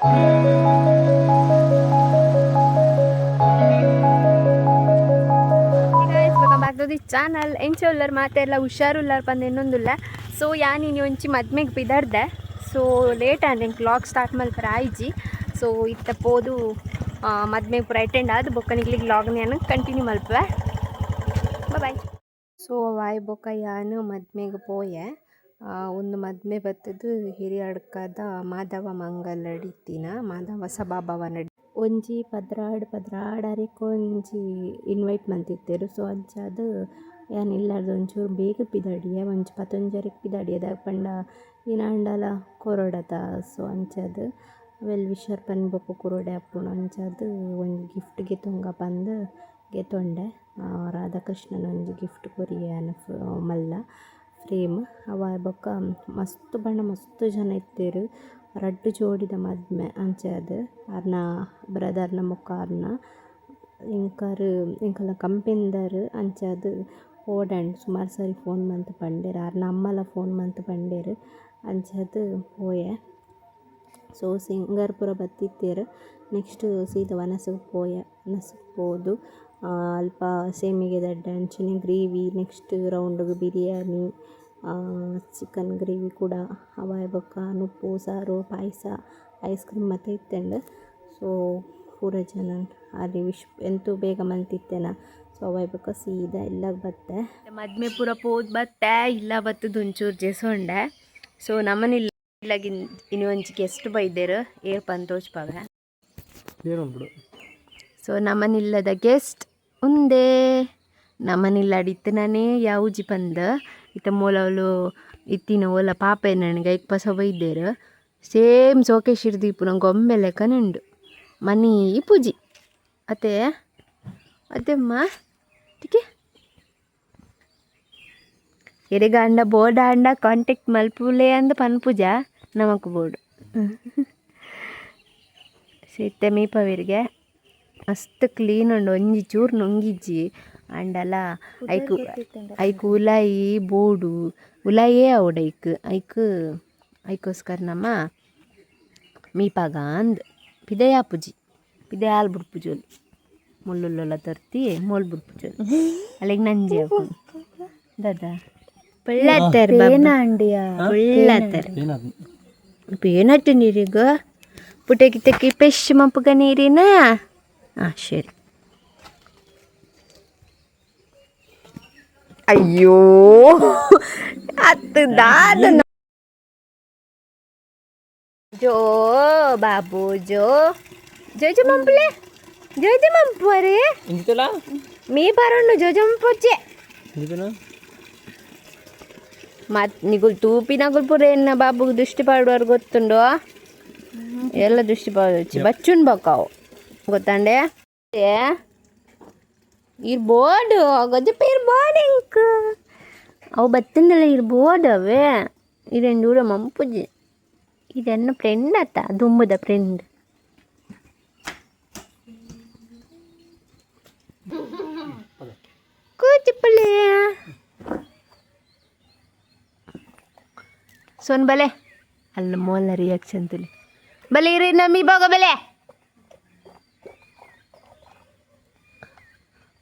Guys, welcome back to the channel. ಎಂಚ ಉಲ್ಲರ್ ಮಾತೆರ್ಲ ಹುಷಾರುಲ್ಲಾರ್ ಪಂದ್ ಎನ್ನೊಂದುಲ್ಲ. ಸೊ ಯಾನ್ ಇನಿ ಒಂಚಿ ಮದ್ಮೆಗ್ ಪಿದರ್ದೆ. ಸೊ ಲೇಟ್ ಆಂಡ್, ಎಂಕ್ ವ್ಲಾಗ್ ಸ್ಟಾರ್ಟ್ ಮಲ್ಪರ ಆಯ್ಜಿ. ಸೊ ಇತ್ತೆ ಪೋದು ಮದ್ಮೆಗ್ ಪೂರ ಅಟೆಂಡ್ ಆದ್ ಬೊಕ್ಕ ನಿಕ್ಲೆಗ್ ವ್ಲಾಗ್ನ ಯಾನ್ ಕಂಟಿನ್ಯೂ ಮಲ್ಪುವೆ. ಬಾಯ್. ಸೊ ವಾಯ್ ಬೊಕ್ಕ ಯಾನ್ ಮದ್ಮೆಗ್ ಪೋಯೆ. ಉಂದು ಮದ್ಮೆ ಬತ್ತುದು ಹಿರಿಯಡ್ಕದ ಮಾಧವ ಮಂಗಲಡ್ ಇತ್ತಿನ ಮಾಧವ ಸಭಾಭವನಡ್. ಒಂಜಿ 12 12 ಅರೆಕ್ ಒಂಜಿ ಇನ್ವೈಟ್ ಮಂತಿತ್ತೆರ್. ಸೊ ಅಂಚಾದ್ ಯಾನ್ ಇಲ್ಲರ್ದ್ ಒಂಚೂರು ಬೇಗ ಪಿದಡಿಯೆ, ಒಂಜಿ ಪತ್ತೊಂಜರೆಕ್ ಪಿದಡಿಯೆ. ದಾಯೆ ಪಂಡ ಇನಾಂಡಲ ಕೊರೊಡತ. ಸೊ ಅಂಚಾದ್ ವೆಲ್ ವಿಷರ್ ಪನ್ನಿ ಬೊಕ್ಕ ಕೊರೊಡೆ ಆಪುಂಡು. ಅಂಚಾದ್ ಒಂಜಿ ಗಿಫ್ಟ್ ಗೆತೊಂಗ ಪಂದ್ ಗೆತೊಂಡೆ. ರಾಧಾಕೃಷ್ಣನ ಒಂಜಿ ಗಿಫ್ಟ್ ಕೊರಿಯೆ ಯಾನ್, ಮಲ್ಲ ಫ್ರೇಮ್. ಅವ ಬೊಕ್ಕ ಮಸ್ತ್ ಪಂಡ ಮಸ್ತ್ ಜನ ಇತ್ತೆರ್. ರಡ್ಡ್ ಜೋಡಿದ ಮದ್ಮೆ. ಅಂಚಾದ್ ಆರ್ನ ಬ್ರದರ್ನ ಬೊಕ್ಕ ಆರ್ನ ಎಂಕಾರ್ ಎಂಕಲ್ನ ಕಂಪೆನಿದಾರ್. ಅಂಚಾದ್ ಪೋಡಾಂಡ್ ಸುಮಾರು ಸಾರಿ ಫೋನ್ ಮಂತ್ ಪಂಡೆರ್. ಆರ್ನ ಅಮ್ಮಲ ಫೋನ್ ಮಂತ್ ಪಂಡೆರ್. ಅಂಚಾದ್ ಪೋಯೆ. ಸೊ ಸಿಂಗರ್ ಪೂರ ಬತ್ತಿತ್ತೆರ್. ನೆಕ್ಸ್ಟ್ ಸೀದಾ ವನಸುಗ್ ಪೋಯೆ. ವನಸುಗ್ ಪೋದು ಅಲ್ಪ ಸೇಮಿಗೆದಡ್ಡೆ ಅಂಚನೆ ಗ್ರೇವಿ, ನೆಕ್ಸ್ಟ್ ರೌಂಡುಗು ಬಿರಿಯಾನಿ, ಚಿಕನ್ ಗ್ರೇವಿ ಕೂಡ, ಅವಾಯ್ ಬೊಕ್ಕ ನುಪ್ಪು ಸಾರು ಪಾಯಸ ಐಸ್ ಕ್ರೀಮ್ ಮಾತ ಇತ್ತ್ಂಡ್. ಸೊ ಪೂರ ಜನ ಆರ್ ವಿಶ್ ಎಂತು ಬೇಗ ಮಂತಿತ್ತೆನ. ಸೊ ಅವಾಯ್ ಬೊಕ್ಕ ಸೀದಾ ಇಲ್ಲಗ್ ಬತ್ತೆ. ಮದ್ಮೆ ಪೂರ ಪೋದು ಬತ್ತೆ. ಇಲ್ಲ ಬತ್ತುದು ಒಂಚೂರು ಜೆಸೊಂಡೆ. ಸೊ ನಮ್ಮನಿಲ್ಲ ಇನಿ ಒಂಜಿ ಗೆಸ್ಟ್ ಬೈದೆರ್, ಏರ್ ಪಂದ್ ತೋಜ್ಪಾವೆ. ಸೊ ನಮ್ಮನಿಲ್ಲದ ಗೆಸ್ಟ್ ಉಂದೇ. ನಮ್ಮನಿಲ್ಲಡ್ ಇತ್ತನಾನೇ ಯಾವುಜಿ ಪಂದ್. ಇತ್ತ ಮೂಲವ್ಲು ಇತ್ತಿನ ಓಲ ಪಾಪ ನನಗೆ ಐಕ್ ಪಸ ಬೈದೆರ್. ಸೇಮ್ ಸೋಕೇಶ್ ದೀಪುನ ಗೊಂಬೆ ಲೆಕ್ಕನೆ ಉಂಡು. ಮನಿ ಪೂಜಿ ಅತ್ತೆ ಅತ್ತೆಮ್ಮ ಟಿಕೆ ಎರೆಗಾಂಡ ಬೋರ್ಡ್ ಆಂಡ ಕಾಂಟ್ಯಾಕ್ಟ್ ಮಲ್ಪುಲೆ ಅಂದ್ ಪನ್ಪುಜ ನಮಕ್ ಬೋರ್ಡ್. ಸೊ ಇತ್ತೆ ಮೀಪವಿರಿಗೆ ಮಸ್ತ್ ಕ್ಲೀನ್ ಉಂಡು, ಒಂಜಿ ಚೂರು ನುಂಗಿಜ್ಜಿ. ಆಂಡಲ ಐಕ್ ಐಕ್ ಉಲಾಯಿ ಬೋಡು, ಉಲಾಯೇ ಆವೊಡು ಐಕ್ ಐಕ್. ಐಕೋಸ್ಕರ ನಮ ಮೀಪಾಗ ಅಂದ್ ಪಿದಯಿ ಆಪುಜಿ. ಪಿದಯಿ ಆಲ್ ಬುಡ್ಪುಜೋಲು, ಮುಳ್ಳುಲ್ಲೊಲ ತೊರ್ತಿ ಮೋಲ್ ಬುಡ್ಪುಜೋಲು. ಅಲೆಗ್ ನಂಜಿ ಆಪುಂಡು. ದಾದಾ ಪುಳ್ಳತ್ತರ್ ಪುಳ್ಳತ್ತರ್ ಪೇನಟ್ಟು ನೀರಿಗ ಪುಟೆಗೆ ಪೆಶ್ ಮಂಪುಗ ನೀರಿನ. ಹಾಂ ಸರಿ. ಅಯ್ಯೋ ಅತ್ತು ದಾದ. ಜೋ ಬಾಬು ಜೋ ಜೋ ಜೋ ಮಂಪುಲೆ, ಜೋ ಜೋ ಮಂಪುವರೆ ಮೀ ಬರೋಣ. ಜೋ ಜೋ ಮಂಪೊಚ್ಚೆ ಮತ್ ನಿಗುಲ್ ತೂಪಿನಗುಲ್ ಪೂರ ಎನ್ನ ಬಾಬುಗ್ ದೃಷ್ಟಿ ಪಾಡುವಾರು ಗೊತ್ತುಂಡು. ಎಲ್ಲ ದೃಷ್ಟಿ ಪಾಡೊಚ್ಚಿ ಬಚ್ಚುಂಡು ಬೊಕ್ಕ ಅವು ಗೊತ್ತಂಡೆ. ಇರ್ ಬೋರ್ಡ್ ಗೊಜ್ಜಪ್ಪ, ಇರ್ ಬೋರ್ಡ್ ಎಂಕ್ ಅವು ಬತ್ತಂದಲ್ಲ. ಇರ್ ಬೋರ್ಡ್ ಅವೇ ಇರೆಂಡು ದೂರ ಮಂಪುಜಿ. ಇದೆನ್ನ ಫ್ರೆಂಡ್ ಅತ್ತ, ದುಂಬುದ ಫ್ರೆಂಡ್. ಕೂಚಿಪ್ಪಳೆ ಸೋನ್ ಬಲೆ ಅಲ್ಲ ಮೋಲ ರಿಯಾಕ್ಷನ್ ತುಲಿ ಬಲೆ ಇರಿ ನಮ್ಮಿ ಬಾಗ ಬಲೆ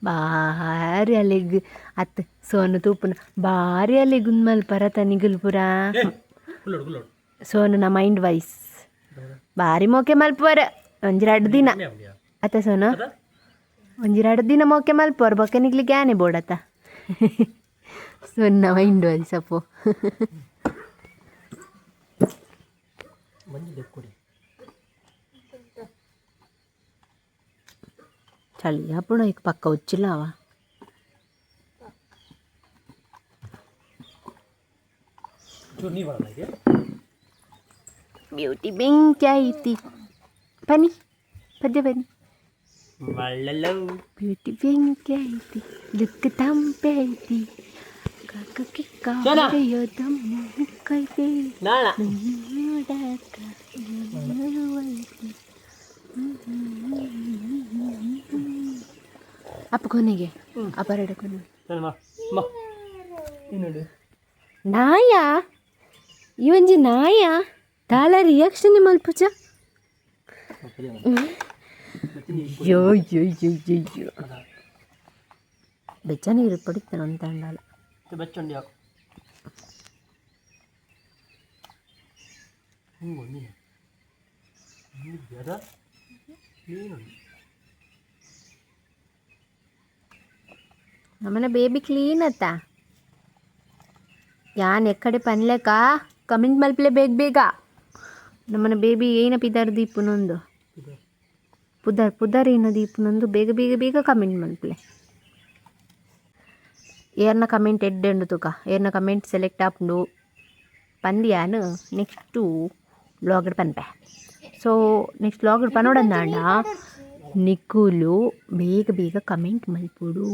ಬಾರಿ ಅಲ್ಲಿಗ್ ಅತ್ ಸೋನು ತೂಪುನ ಬಾರಿ ಅಲ್ಲಿಗ್ ಉಂದ್ ಪರತ ನಿಗುಲ್ ಪುರ. ಸೋನು ನ ಮೈಂಡ್ ವೈಸ್ ಬಾರಿ ಮೋಕೆ ಮಲ್ಪುವರ. ಒಂಜಿ ರಡ್ಡ್ ದಿನ ಅತ್ತ ಸೋನು, ಒಂಜಿ ರಡ್ಡ್ ದಿನ ಮೋಕೆ ಮಲ್ಪುವರ್, ಬೊಕ್ಕ ನಿಗ್ಲಿ ಗ್ಯಾನೆ ಬೋಡತ್ತ. ಸೊನ್ನ ಮೈಂಡ್ ವೈಸ್ ಅಪ್ಪು. ಚಳಿ ಆಪುಂಡು ಐಕ್ ಪಕ್ಕ ಉಚ್ಚಿಲ್ಲವ. ಬ್ಯೂಟಿ ಬೆಂಕಿ ಐತಿ. ಪನಿ ಪದ್ಯ ಬನ್ನಿ. ಬ್ಯೂಟಿ ಬೆಂಕಿ ಐತಿ, ಲುಕ್ ತಂಪೆ ಐತಿ, ಕಾಕ ಕಿಕ್ಕ ಹೊಡೆಯೋ ದಮ್ಮು ಮುಕ್ಕೈತಿ, ನೋಡಾಕ ಐತಿ. ಅಪ್ಪ ಕೊನೆಗೆ ಅಪರಡ ಕೊನೆ ನಾಯ ಈ ಒಂಜಿ ನಾಯ ದಾಲ ರಿಯಾಕ್ಷನ್ ಮಲ್ಪುಜ. ಅಯ್ಯೋ ಅಯ್ಯೋ ಅಯ್ಯೋ ಅಯ್ಯೋ ಬೆಚ್ಚ ನೀರು ಪಡಿತಾನ ಅಂತ ಅಂಡಲ್ಲ. ಬೆಚ್ಚಂಡಿ ಯಾಕು ಹಿಂಗೆ ಒಂದಿನ ಅದ ನೀನು. ನಮ್ಮನೆ ಬೇಬಿ ಕ್ಲೀನ್ ಅತ್ತ. ಯಾನ್ ಎಕ್ಕಡೆ ಪನ್ಲೆಕ ಕಮೆಂಟ್ ಮಲ್ಪಲೆ ಬೇಗ ಬೇಗ. ನಮ್ಮನೆ ಬೇಬಿ ಏನ ಪಿದರ್ ದೀಪುನೊಂದು ಪುದರ್ ಪುದರ್ ಏನ ದೀಪುನೊಂದು ಬೇಗ ಬೇಗ ಬೇಗ ಕಮೆಂಟ್ ಮಲ್ಪಲೆ. ಏರ್ನ ಕಮೆಂಟ್ ಎಡ್ಡೆ ತುಕ ಏರ್ನ ಕಮೆಂಟ್ ಸೆಲೆಕ್ಟ್ ಆಪುಂಡು ಪಂದ್ಯಾನು ನೆಕ್ಸ್ಟು ವ್ಲಾಗ್ ಪನ್ಪೆ. So next vlog ಪನೋಡಂದಾಂಡ ನಿಕ್ಕುಲು ಬೇಗ ಬೇಗ ಕಮೆಂಟ್ ಮಲ್ಪೊಡು.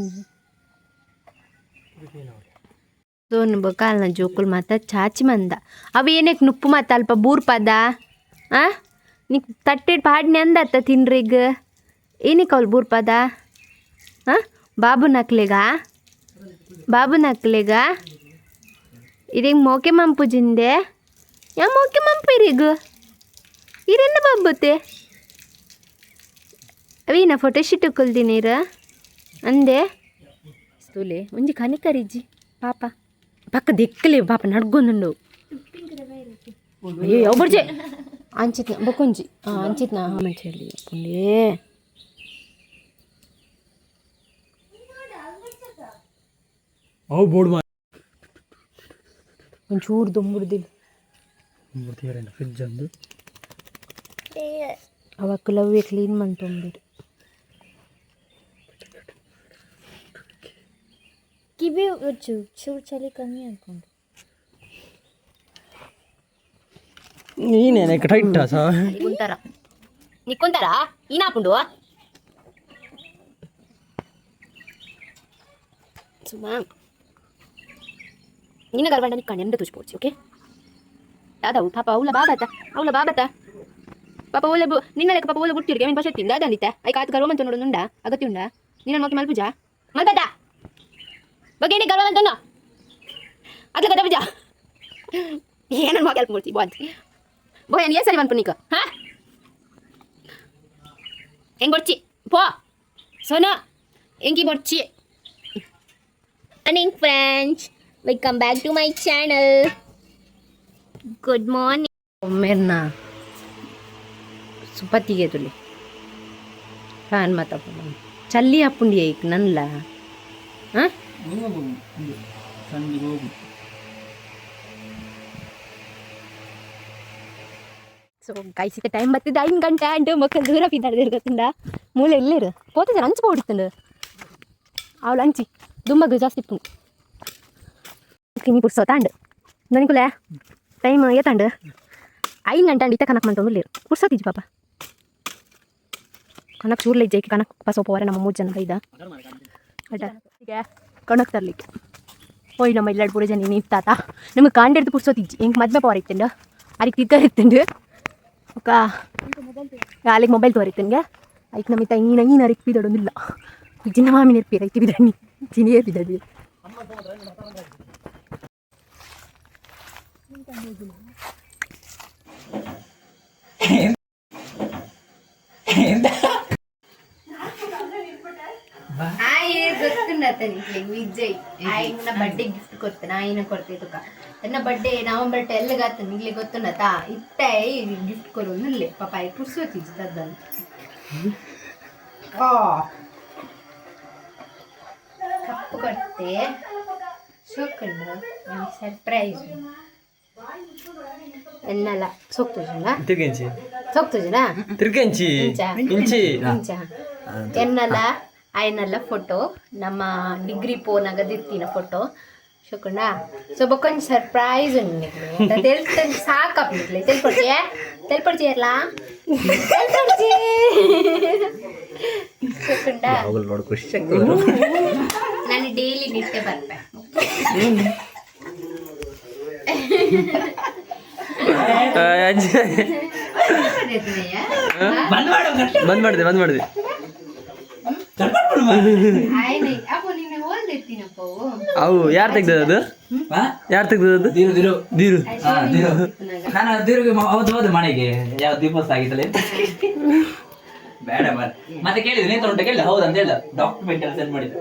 ಸೋನು ಬೊಕಾಲ್ನ ಜೋಕುಲು ಮಾತ ಚಾಚಿ ಮಂದ ಅವು ಏನಕ್ಕೆ ನುಪ್ಪು ಮಾತ ಅಲ್ಪ ಬೂರ್ಪದ ಆ ನಿಕ್ ತಟ್ಟೆಡ್ ಪಾಡ್ನೆ ಅಂದತ್ತ ತಿನ್ರಿಗ್ ಏನಕ್ಕೆ ಅವ್ಲು ಬೂರ್ಪದ ಹಾಂ ಬಾಬು ನಕ್ಲೆಗ ಬಾಬು ನಕ್ಲೆಗ ಇದಂಗೆ ಮೋಕೆ ಮಂಪುಜಿಂದೆ ಯಾ ಮೋಕೆ ಮಂಪಿರಿಗ್ ಇರೆನ್ನ ಬಾಬುತೆ ಅವೀನ ಫೋಟೋ ಶೂಟ್ ಕೊಲ್ದಿನೀರ ಅಂದೆ ಸ್ತೂಲೆ ಒಂಜಿ ಕನಿಕರಿಜ್ಜಿ ಪಾಪ ಪಕ್ಕ ದೆಕ್ಕಲೆ ಪಾಪ ನಡ್ಗೊಂದುಂಡು. ಅಯ್ಯೋ ಬುಡ್ಜೆ ಅಂಚಿತ್ನ ಬೊಕೊಂಜಿ ಅಂಚಿತ್ನ ಮಂಚಲ್ಲಿ ಪುಂಡೇ. ಅವು ಬೋರ್ಡ್ ಮಾ. ಒಂಚೂರು ದೊಂಬುಡ್ದಿಲ್ಲ. ಫ್ರಿಜ್ ಅಂದು. ಅವಕ್ಕೆ ಲವ್ವೆ ಕ್ಲೀನ್ ಮಂತೊಂಬಿರು. ಕಿವಿ ಚೂರು ಚಳಿ ಕಮ್ಮಿ ಅನ್ಕೊಂಡು. ನೀನೇನೆ ಟೈಟ್ ಸಾ. ನಿಕ್ಕೊಂತಾರ ನಿಕ್ಕೊಂತಾರ ಈನಾಪುಂಡು ಸುಮಾ ನಿನ್ನ ಗರ್ವಂಡ ನಿಕ್ಕಂಡು ಎಂದ ತುಚ್ಪೋಡ್ಸಿ. ಓಕೆ ಯಾದವು ಪಾಪ ಅವಳ ಬಾಬಾತ ಅವಳ ಬಾಬಾತ ಪಾಪ ಓಲೆ ನಿನ್ನ ಲೆಕ್ಕ ಪಾಪ ಓಲೆ ಬುಟ್ಟಿರ್ಗೆ ಮೀನು ಪಶೆತ್ತಿಂದ ಅದಂದಿತ್ತ I ಕಾತು ಗರ್ವ ಮಂತ ನೋಡು ಅಗತ್ಯ ಉಂಡ ನಿನ್ನ ನೋಕಿ ಮಲ್ಪುಜ ಮಲ್ಪದ ಬಗ್ಗೆ ಗರ್ವ ಮಂತನ ಅದ್ಲ ಕದ ಪೂಜಾ ಏನನ್ನು ಮಗ ಹೆಲ್ಪ್ ಮಾಡ್ತಿ ಬಾಂತ್ ಬೋಯ್ ಏನ್ ಸರಿ ಮನ್ಪು ನೀಕ ಹಾ ಹೆಂಗ್ ಬಡ್ಚಿ ಪೋ ಸೋನಾ ಎಂಕಿ ಬಡ್ಚಿ. Morning friends, welcome back to my channel. Good morning. ಮೇರ್ನ ಸುಪತ್ತಿಗೆ ತುಲಿ ಫ್ಯಾನ್ ಮಾತಪ್ಪ ಚಲ್ಲಿ ಅಪ್ಪುಂಡಿ ಐಕ್ ನನ್ಲ ಹಾಂ. ಹೋಗು ಸಂಜೆ ಹೋಗು. ಸೊ ಗೈಸ್ ಇತ್ತೆ ಟೈಮ್ ಬತ್ತಿದ್ದ 5 ಗಂಟೆ ಅಂಟು ಮಕ್ಕಳು ದೂರ ಬಿದ್ದಾಡ್ದಿರು ಗೊತ್ತುಂಡ ಮೂಲೆ ಇಲ್ಲೇರು ಪೋತಿದ್ದಾರೆ ಅಂಚು ಪೋಡಿತ್ತಂಡು ಅವಳು ಅಂಚಿ ದುಮ್ಮಗು ಜಾಸ್ತಿ ಇಪ್ಪು ಕಿನಿ ಪುಡ್ಸೋ ತಾಂಡು ನನಗುಲೆ ಟೈಮ್ ಏತಾಂಡು 5 ಗಂಟೆ ಅಂಡ್ ಇತ್ತ ಕನಕ್ ಮಂತೊಂದು ಪುಡ್ಸೋತಿಜ್ಜಿ ಪಾಪ ಕನಕ್ ಚೂರ್ಲೆ ಇಜ್ಜೈಕಿ ಕನಕ್ ಪಸ ಪೋರೆ ನಮ್ಮ 3 ಜನ ಬೈದ ಅಡ್ಡ ಈಗ ಕಣಕ್ ತರ್ಲಿಕ್ಕೆ ಹೋಯ್ ನಮ್ಮ ಇಲ್ಲಾಡ್ ಪೂರ ಜನ ನಿಂತಾತ ನಮಗೆ ಕಾಂಡೆಡ್ದು ಪುಡ್ಸೋತಿಜ್ಜಿ ಹಿಂಗೆ ಮದ್ವೆ ಪವರ್ ಇತ್ತಂಡು ಅರಿಗೆ ತಿಕ್ಕರ್ ಇತ್ತಂಡು ఒక ಅಲ್ಲಿಗೆ ಮೊಬೈಲ್ ತೋರಿತ್ತನ್ಗೆ ಐಕ್ ನಮಿತ ಈನ ಈನ ಅರಿಕ್ ಬಿದಡೊಂದಿಲ್ಲ ಜಿನ್ನ ಮಾಮಿ ನೆರ್ಪಿ ರೈತಿ ಬಿದಣ್ಣಿ ಜಿನಿಯೇ ಬಿದಡಿ. ಗೊತ್ತುಂಡ ವಿಜಯ್ ಆಯ್ನ ಬರ್ಡೇ ಗಿಫ್ಟ್ ಕೊಡ್ತೇನೆ ಆಯ್ನ ಕೊಡ್ತೇ ತುಕ ಎನ್ನ ಬರ್ಡೇ ನವೆಂಬರ್ 10 ಗಾತ ನಿಗ್ಲೆ ಗೊತ್ತುಂಡತಾ ಇತ್ತೆ ಗಿಫ್ಟ್ ಕೊರೊಂದುಲ್ಲೆ ಪಾಪ ಆಯ್ ಪುರ್ಸೊತ್ತಿಜ್ಜಿ ತದ್ದಂತ ಕಪ್ಪು ಕೊಡ್ತೆ ಸೋಕುಂಡು ಸರ್ಪ್ರೈಸ್ ಎನ್ನಲ ಸೋಕ್ತುಜುಂಡ. ತಿರ್ಗೆಂಚಿ. ಸೋಕ್ತುಜುನಾ. ತಿರ್ಗೆಂಚಿ. ಇಂಚ. ಇಂಚಿ. ಇಂಚ ಎನ್ನಲ ಆಯ್ನಲ್ಲ ಫೋಟೋ ನಮ್ಮ ಡಿಗ್ರಿ ಪೋನಾಗ ದಿತ್ತಿನ ಫೋಟೋ ಶೋಕುಂಡ. ಸೊ ಬೊಕ್ಕೊಂಜಿ ಸರ್ಪ್ರೈಸ್ ಉಂಡು ನಿಕ್ಲೆ ತೆಲ್ತ ಸಾಕಪ್ ನಿಕ್ಲೆ ತೆಲ್ಪೊಡ್ಚಿ ತೆಲ್ಪೊಡ್ಚಿ ಇರ್ಲಾ ತೆಲ್ಪೊಡ್ಚಿ ಶೋಕುಂಡ. ನೋಡಿ ಖುಷಿ ಆಗ್ತದೆ. ನಾನು ಡೈಲಿ ನಿಟ್ಟೆ ಬರ್ಪೆ. ಬಂದ್ ಮಾಡಿದೆ ಬಂದ್ ಮಾಡಿದೆ. ಅವು ಯಾರು ತೆಗ್ದದ ಅದು? ಯಾರು ತೆಗ್ದದ್ದು? ದಿರು ದಿರು. ದೀರು. ಹಾ, ದಿರು. ನಾನು ದಿರುಗೆ ಅವತ್ತು ಹೋದೆ ಮನೆಗೆ, ಯಾವ ದೀಪೋತ್ಸವ ಆಗಿತ್ತಲ್ಲ. ಬೇಡ ಮಾರ್ರೆ. ಮತ್ತೆ ಕೇಳಿದೆ, ನೇತ್ರ ಉಂಟ ಕೇಳಿದೆ, ಹೌದಂತ ಹೇಳ್ದ. ಡಾಕ್ಯುಮೆಂಟ್ ಎಲ್ಲ ಸೆಂಡ್ ಮಾಡಿದ್ದೆ.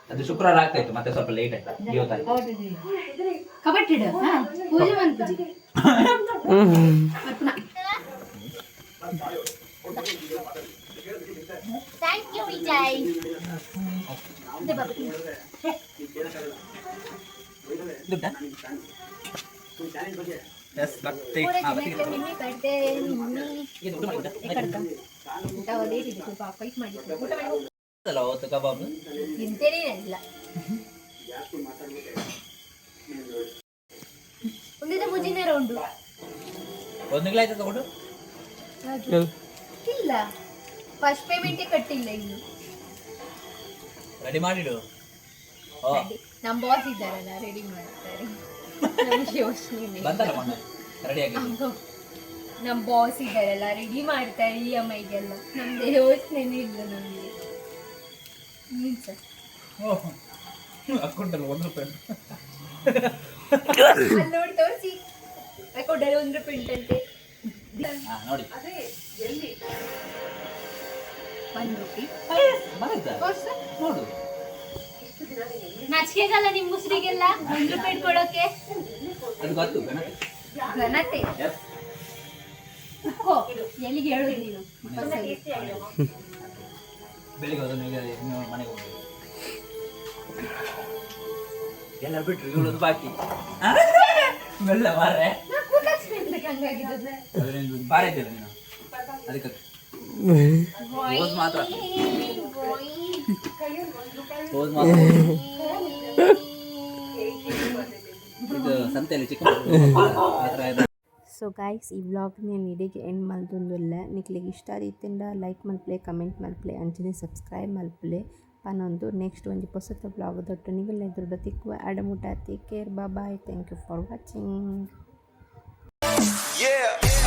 ಅದು ಶುಕ್ರವಾರ ಆಗ್ತಾ ಇತ್ತು, ಮತ್ತೆ ಸ್ವಲ್ಪ ಲೇಟ್ ಆಯ್ತು ಇವತ್ತಾಯ್ತು. ಕಬಡ್ಡಿ ಪೂಜೆ ಮನ್ಪುಜಿ. Thank you Vijay. ದುಡ್ಡಾ? ಎಸ್, ಮತ್ತೆ ಹಾ, ಮತ್ತೆ. ಇದು ಊಟ ಮಾಡಿದ್ದ? ಅಲ್ಲ, ಅವತ್ತು ಕಬಾಬ್. ತಿಂತೇನೆ ಇಲ್ಲ. ಒಂದಿದ ಮುಜಿನ ರೌಂಡು. ಒಂದು ತಿಂಗಳು ಆಯ್ತಾ ತಗೊಂಡು? ಇಲ್ಲ, ಫಸ್ಟ್ ಪೇಮೆಂಟೇ ಕಟ್ಟಿಲ್ಲ ಇನ್ನು. ರೆಡಿ ಮಾಡಿಡು. ಓ. ನಮ್ಮ ಬಾಸ್ ಇದ್ದಾರಲ್ಲ, ರೆಡಿ ಮಾಡ್ತಾರೆ. ನಮ್ಗೆ ಯೋಚನೆ. ಬಂತಲ್ಲ ಮೊನ್ನೆ, ರೆಡಿ ಆಗಿ. ನಮ್ಮ ಬಾಸ್ ಇದ್ದಾರಲ್ಲ, ರೆಡಿ ಮಾಡ್ತಾರೆ ಇಎಂಐಗೆಲ್ಲ. ನಮ್ದು ಯೋಚನೆನೇ ಇಲ್ಲ ನಮಗೆ. ನೀನ್ ಸರ್. ಅಕೌಂಟಲ್ಲಿ 1 ರೂಪಾಯಿ. ಅಲ್ಲಿ ನೋಡಿ, ತೋರಿಸಿ. ಅಕೌಂಟಲ್ಲಿ 1 ರೂಪಾಯಿ ಉಂಟಂತೆ. ಹಾ, ನೋಡಿ. 1 ರುಪಿ. ಬರುತ್ತಾ? ತೋರ್ಸು. ನೋಡು. ನಾಚಿಕೆಗಲ್ಲ ನಿಮ್ ಮುಸ್ರಿಗೆಲ್ಲ 1 ರೂಪಾಯಿ ಇಟ್ಕೊಳ್ಳೋಕೆ? ಅದು ಗೊತ್ತು, ಗಣತಿ. ಘನತೆ. ಎಸ್. ಹೋ, ಎಲ್ಲಿಗೆ ಹೇಳೋದು ನೀನು? ಬೆಳಿಗ್ಗೆ ಹೋದ ಈಗ ಇನ್ನು ಮನೆಗೆ ಹೋಗ್ಬೇಕು. ಎಲ್ಲ ಬಿಟ್ರು, ಇವಳೊಂದು ಬಾಕಿ. ಆ? ಮೆಲ್ಲ ಮಾರ್ರೆ. ಅದ್ರಿಂದ ಬಾರ ಇದ್ದಿಲ್ಲ ನೀನು, ಅದಕ್ಕೆ ಹೋದ್ ಮಾತ್ರ, ಹೋದ್ ಮಾತ್ರ. ಇದು ಸಂತೆಯಲ್ಲಿ ಚಿಕ್ಕ ಮಕ್ಕಳು ಆ ಥರ ಇದೆ. ಸೊ ಗೈಸ್, ಈ ವ್ಲಾಗ್ ನಾನು ಇಡೀ ಎಂಡ್ ಮಲ್ತೊಂದುಲ್ಲೆ. ನಿಕ್ಲೆಗ್ ಇಷ್ಟ ಆದಿತ್ತಿಂಡ ಲೈಕ್ ಮಲ್ಪಲೆ, ಕಮೆಂಟ್ ಮಲ್ಪಲೆ, ಅಂಚನೆ ಸಬ್ಸ್ಕ್ರೈಬ್ ಮಲ್ಪಲೆ ಪನೊಂದು. ನೆಕ್ಸ್ಟ್ ಒಂಜಿ ಪೊಸತ vlog ದೊಟ್ಟು ನಿಗಲ್ನ ಎದುರುಡ ತಿಕ್ಕುವ. ಅಡಮುಟ take care, bye, thank you for watching. Yeah.